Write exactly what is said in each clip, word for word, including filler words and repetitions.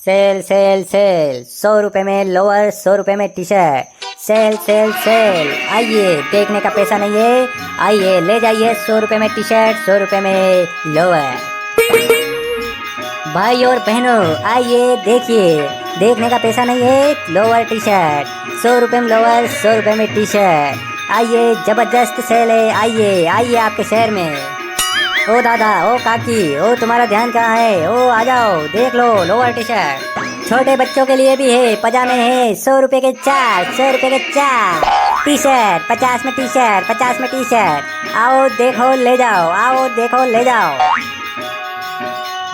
सेल, सेल, सेल, सौ रुपए में लोअर, सौ रुपए में टी शर्ट। सेल, सेल, सेल, आइए, देखने का पैसा नहीं है, आइए, ले जाइए, सौ रुपए में टी शर्ट, सौ रुपए में लोअर। भाई और बहनों, आइए, देखिए, देखने का पैसा नहीं है, लोअर टी शर्ट, सौ रुपए में लोअर, सौ रुपए में टी शर्ट। आइए, जबरदस्त सेल है, आइए, आइए आपके शहर में। ओ दादा, ओ काकी, ओ तुम्हारा ध्यान कहाँ है? ओ आ जाओ, देख लो लोअर टी शर्ट। छोटे बच्चों के लिए भी है, पजामे हैं, सौ रुपए के चार, सौ रुपए के चार। टी शर्ट, पचास में टी शर्ट, पचास में टी शर्ट। आओ, देखो, ले जाओ, आओ, देखो, ले जाओ।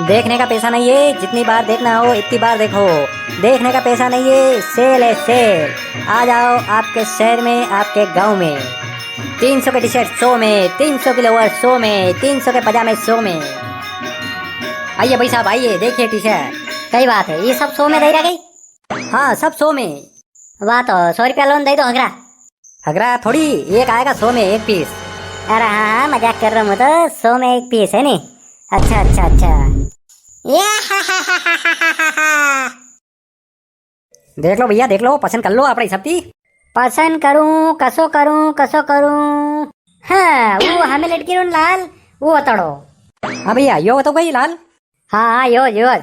देखने का पैसा नहीं है, जितनी बार देखना हो, इतनी बार देखो। देखने का पैसा नहीं है, सेल है, सेल। आ जाओ आपके शहर में, आपके गांव में। तीन सौ के टी शर्ट सौ में, तीन सौ के लोअर सौ में, तीन सौ के पजामे सौ में। आइए भाई साहब, आइए, देखिए टी शर्ट। कई बात है, ये सब सौ में दे रहा कई? हाँ, सब सौ में। वाह, तो सौ रुपया लो ने दे दो हगरा। हगरा थोड़ी, एक आएगा सौ में एक पीस। अरे हाँ, हाँ, मजाक कर रहा हूँ मैं तो, सौ में एक पीस है नी। अच्छा, अच्छा, अच्छा। ये देख लो भैया, देख लो, पसंद कर लो आपणे हिसाब थी। पसंद करूं, कसो करूं, कसो करूं? हाँ, वो हमें लटकी रो लाल, वो अतड़ो। हाँ भैया, यो बताओ भाई लाल। हाँ, हाँ, यो, यो।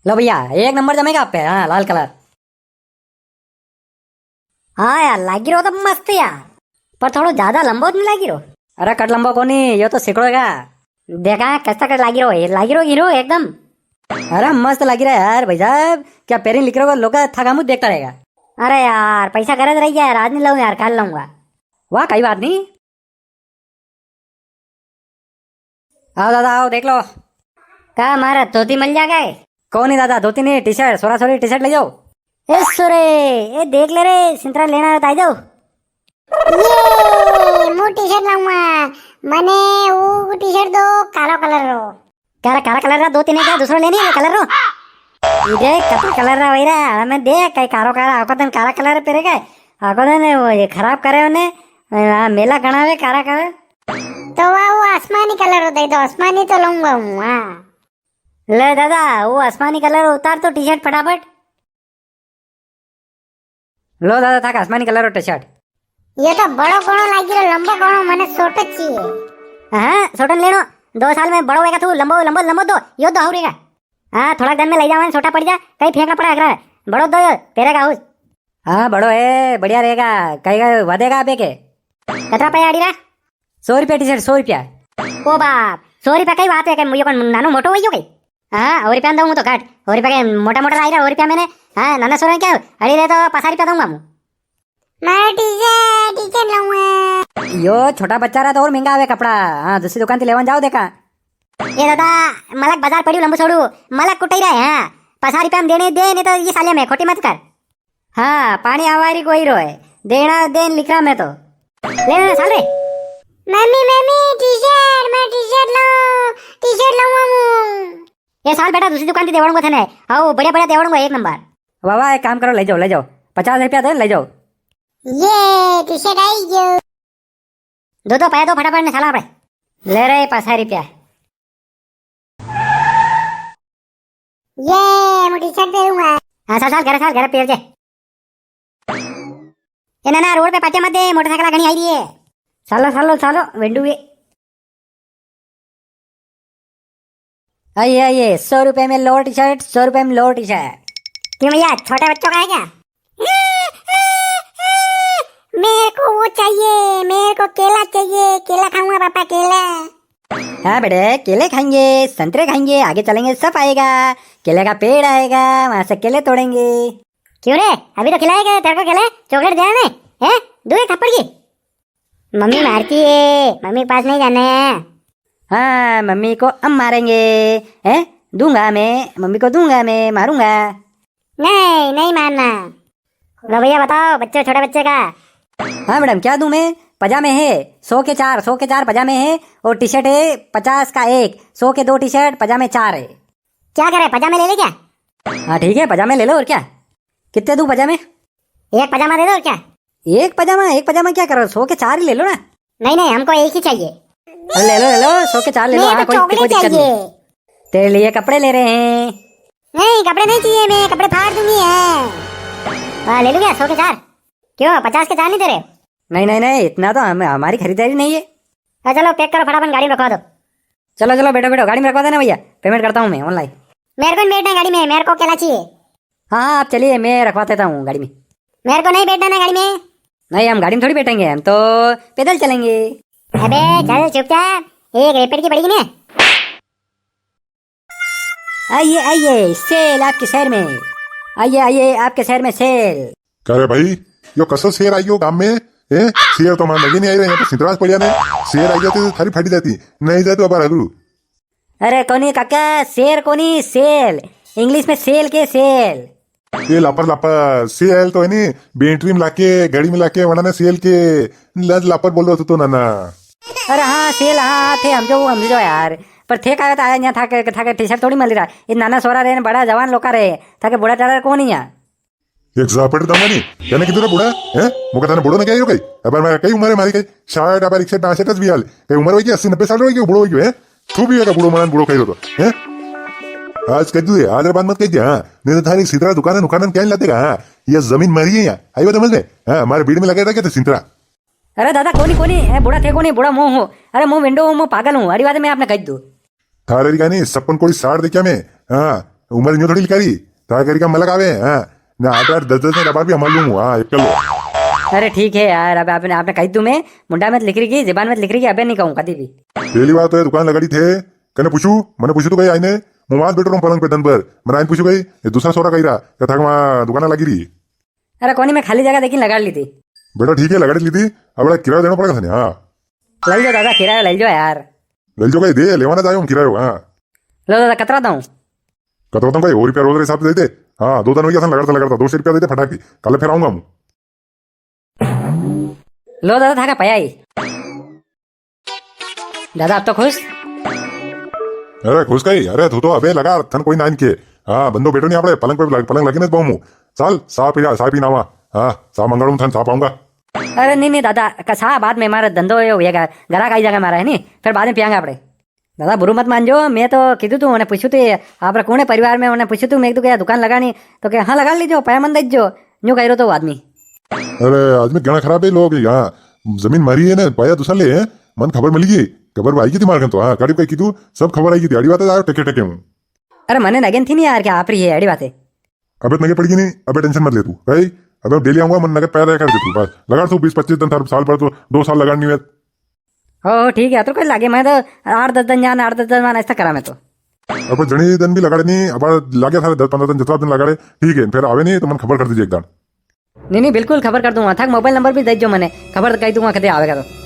लो भैया, एक नंबर जमेगा आप पे, हाँ, लाल कलर। हाँ यार, लागी रो तो मस्त यार, पर थोड़ो ज्यादा लंबो तो नी लागी रो? अरे कट लंबो कोनी, यो तो सिकड़ो है। देखा, कस्ता कट लागी रो, ये लागी रो हीरो एकदम। अरे मस्त लागी रा यार भाई साहब, क्या पेरी लिख रो, लोग थाका मुंह देखता रहेगा। अरे यार, पैसा गरज रही गया यार, आज नी लाऊं यार, काल लाऊंगा। वाह, कई बात नी। आओ दादा, आओ, देख लो। का मारा धोती मिल जागा? कोनी दादा, धोती नी, टी शर्ट, सोरा सोरी टी शर्ट ले जाओ। ए सोरे, ए देख ले रे, सिंतरा लेना है तो आ जाओ। ये, मु टी शर्ट लाऊंगा, मने वो टी शर्ट दो, कालो कलर रो। कारा, कारा कलर रा दो तीन है क्या? दूसरो लेनी है कलर रो? इदे कतरा कलर रा वई रा, हमें देख, कई कारो कारा, आको दिन कारा कलर पेरे का, आको दिन वो ये खराब करे उने, आ, मेला घणा वे कारा कारा। तो वा, वो आसमानी कलर रो दे दो, आसमानी तो लूंगा हूँ, हाँ। ले दादा, वो आसमानी कलर उतार तो टी शर्ट फटाफट। लो दादा, थाक आसमानी कलर रो टी शर्ट। ये तो बड़ो घणो लागी रो, लंबो घणो, मने छोटो चाहिए। हाँ, छोटो नी लेनो, दो साल में बड़ो होएगा तू, लंबो, लंबो, लंबो दो, यो दो हाउ रेगा। हाँ, थोड़ा दिन में ले जावा, छोटा पड़ जा, कई फेंकना पड़ा अगरा, बड़ो दो यो, पेरेगा उस। हाँ, बड़ो है, बढ़िया रेगा, कई का वादेगा आपे के? कतरा पे आड़ी रा? सौ रुपया टी शर्ट, सौ रुपया। ओ बाप, सौ रुपया कई बात है, के यो कोई नानो मोटो वई गयो कई? हाँ, और रुपया दूँ तो घट। और रुपया के मोटा मोटा आई रहा, और रुपया मैंने, हाँ, नाना सोरा क्या? अरे रे, तो पचास रुपया दूंगा मु। मारे टी शर्ट, टी शर्ट लाऊंगा। यो छोटा बच्चा रहा तो और महंगा आवे कपड़ा। हाँ, दूसरी दुकान थी लेवन जाओ देखा। ए दादा, मलक बाजार पड़ियो लंबू छोड़ू, मलक कुटाई रहा है, हाँ। पचास रुपया में देने दे, नी तो ये साले में खोटी मत कर। हाँ, पानी आवारी कोई रो है। देना देन लिख रहा मैं तो। ले, ले, ले, साल रे। मम्मी, मम्मी, टी शर्ट, मैं टी शर्ट लाऊं, टी शर्ट लाऊं मु। ए साल बेटा, दूसरी दुकान थी देवाड़ूंगा थने। आओ, बढ़िया, बढ़िया देवाड़ूंगा, एक नंबर। वाह, वाह, एक काम करो, ले जाओ, ले जाओ। पचास रुपया दे, ले जाओ। ये टी शर्ट आई गयो। दो, दो, पाया दो, फटाफट ने साला आपणे। ले रे, पचास रुपया। ये, मु टी शर्ट पेरूंगा। हाँ, साल, साल, घर, साल, घर पेर जे। ए ना, ना, रोड पे पाटिया मत दे, मोटरसाइकिल घणी आई रही है। सालो, सालो, सालो, वेंडू वे। आइए, आइए, सौ रुपए में लोअर टी शर्ट, सौ रुपए में लोअर टी शर्ट। क्यों भैया, छोटे बच्चों का है क्या? मेरे को वो चाहिए, मेरे को केला चाहिए, केला खाऊंगा पापा, केला। हाँ बेटे, केले खाएंगे, संतरे खाएंगे, आगे चलेंगे सब आएगा, केले का पेड़ आएगा, वहां से केले तोड़ेंगे। क्यों रे, अभी तो खिलाएगा तेरे को केले, चॉकलेट दे रहे हैं, दूंगा थप्पड़ की। मम्मी मारती है, मम्मी के पास नहीं जाना है। हाँ, मम्मी को हम मारेंगे, हैं? दूंगा मैं, मम्मी को दूंगा मैं, मारूंगा। नहीं, नहीं मारना। लो भैया बताओ, बच्चे, छोटे बच्चे का। हाँ मैडम, क्या दूं मैं? पजामे है, सौ के चार, सौ के चार पजामे है, और टी शर्ट है पचास का एक, सौ के दो टी शर्ट, पजामे चार है। क्या करे, पजामे ले ले क्या? हाँ ठीक है, पजामे ले लो और क्या। कितने दूं पजामे? एक पजामा दे दो और क्या। एक पजामा, एक पजामा क्या करो, सौ के चार ही ले लो ना। नहीं, नहीं, हमको एक ही चाहिए। अरे ले लो, ले लो, सौ के चार ले लो। मेरे हाँ, को कोई, कोई चॉकलेट दिक्कत चाहिए। नहीं। तेरे लिए कपड़े ले रहे हैं। नहीं, कपड़े नहीं चाहिए, मैं कपड़े फाड़ दूंगी, हाँ। हाँ, ले लूँ क्या, सौ के चार? क्यों, पचास के चार नहीं दे रहे? नहीं, नहीं, नहीं, इतना तो हम, हमारी खरीदारी नहीं है। हाँ, चलो, पैक करो फटाफट, गाड़ी में रखवा दो। चलो, चलो, बैठो, बैठो, गाड़ी में रखवा देना भैया, पेमेंट करता हूँ मैं ऑनलाइन। मेरे को नहीं बैठना गाड़ी में, मेरे को अकेला चाहिए। हाँ, हाँ, आप चलिए, मैं रखवा देता हूँ गाड़ी में। मेरे को नहीं बैठना ना गाड़ी में। नहीं, हम गाड़ी में थोड़ी बैठेंगे, हम तो पैदल चलेंगे। अबे चल चुपचाप, एक रेपट की पड़ेगी ना। आइए, आइए, सेल आपके शहर में। आइए, आइए, आपके शहर में सेल। क्या रे भाई, यो कसो शेर आई गयो गाम में? ए, शेर तो मार लगे नहीं आई रहे, यहाँ तो सिंतरास पड़िया ने। शेर आई जाती तो थारी फाटी जाती, नहीं जाती बाबा हगरू। अरे कोनी काका, शेर कोनी, सेल। इंग्लिश में सेल के सेल। ए लापर लापर, सेल तो है नी, बैटरी में लाके, घड़ी में लाके, वणा ने सेल के, लज लापर बोल रहा तू तो नाना। अरे हाँ, सेल, हाँ, हाँ, थे हम जो, हम जो यार। पर थे कागत आया यहाँ था के, था के टीचर थोड़ी मली रहा। ये नाना सोरा रे ने बड़ा जवान लोका रे, था के बूढ़ा टाला कोनी यहाँ। एक झापड़ दांगा नी, कहने किधर बूढ़ा है? मुका थाने बूढ़ो ने क्या यो कई? अब मैं कई उम्र है मारी कई, साठ, अब इकसठ, बासठ भी हाल। कई उम्र होगी, अस्सी, नब्बे साल होगी, बूढ़ो होगी, है? तू भी होगा बूढ़ो, मनान बूढ़ो कही रहो तो, हैं? आज कह दू, आज रे बात मत कह दिया, हाँ? नहीं तो थारी सितरा दुकान, दुकान क्या लाते का, हाँ? ये जमीन मारी है यहाँ, आई बात समझ में? हाँ, हमारे बीड़ में लगा रखे थे सिंतरा। अरे दादा, कोनी, कोनी, ए, बूढ़ा थे कोनी, बूढ़ा मूं हूँ। अरे, मूं वेंडो हूँ, मूं पागल हूँ, अड़ी बात मैं आपने कही दू। थारे री कहानी सपन कोड़ी सार देखा मैं, हाँ, उम्र न्यू थोड़ी लिखा री, थारे करी का मलक आवे, हाँ, ना आठ आठ दस दस ने डब्बा भी हमार लूँ, हाँ, एक किलो। अरे ठीक है यार, अब आपने, आपने कही दू मैं, मुंडा में लिख रही की, जबान में लिख रही की, अबे नहीं कहूँ कभी भी। पहली बार तो ये दुकान लगाड़ी थे, कने पूछू, मने पूछू तो कही आईने, मूं वां बैठो रहूं पलंग पे दन भर, मने आईने पूछू कही, ये दूसरा सोरा कही रहा, कथा वहाँ दुकान लगी रही। अरे कोनी, मैं खाली जगह देखी लगाड़ ली थी। बेटा ठीक है, लगाड़ ली थी, अब बड़ा किराया देना पड़ेगा थाने, हाँ। लल जो दादा, किरायो लल जो यार। लल जो कही दे, लेवाना जायो हम किरायो, हाँ। लो दादा, कतरा दूं? कतरा दूं कही, और रुपया रोज रे हिसाब से दे दे। हाँ, दो दिन हो गया था लगाड़ता लगाड़ता, दो सौ रुपया दे दे फटाक दी, कल फिर आऊंगा हम। लो दादा, थाका पया ही। दादा, आप तो खुश? अरे खुश कही, अरे तू तो अबे लगा, थन कोई ना इनके। हाँ, बंदो बैठो नहीं आपड़े, पलंग पे लग, पलंग लगी नहीं पाऊँ। चल, सा पी जा, सा पी ना आवा। हाँ, सा मंगाड़ू थन, सा पाऊंगा। अरे नहीं, नहीं दादा, का सा बाद में, मारा धंधो यो होएगा, ग्राहक आई जाएगा मारा, है नी, फिर बाद में पियांगा आपड़े। दादा, बुरू मत मान जो, मैं तो कीधु तू, उन्हें पूछू तू, आप रे कोने परिवार में, उन्हें पूछू तू, मैं तो क्या दुकान लगानी, तो क्या हाँ लगा लीजो, पया मन दे जो, न्यू कह रो तो आदमी। अरे, आदमी घणा खराब है लोग, हाँ, जमीन मारी है ना, पाया दूसरा ले है, मन खबर मिली गई, खबर आई गई थी मार तो, हाँ, काड़ी कही कीधु, सब खबर आई गई थी, अड़ी बात है, आयो टके टके हूँ। अरे, मने नगेन थी नहीं यार, क्या आप री है, अड़ी बात है। अबे नगे पड़गी नहीं, अबे टेंशन मत ले तू, भाई, अबे डेली आऊंगा, मन नगद पैदा कर दे तू, बस, लगा तू बीस पच्चीस दिन, थार साल भर तो, दो साल लगानी है। ओ, ठीक है, तो कोई लागे, मैं तो आठ दस दिन जान, आठ दस दिन मान ऐसा करा मैं तो। अब जणी दिन भी लगाड़े नहीं, अब लागे थारे दस पन्द्रह दिन, जितना दिन लगाड़े, ठीक है, फिर आवे नहीं तो मन खबर कर दीजिए एक दान। नहीं, नहीं, बिल्कुल खबर कर दूंगा, थाक मोबाइल नंबर भी दे जो मने, खबर कही दूंगा कदे आवेगा तो।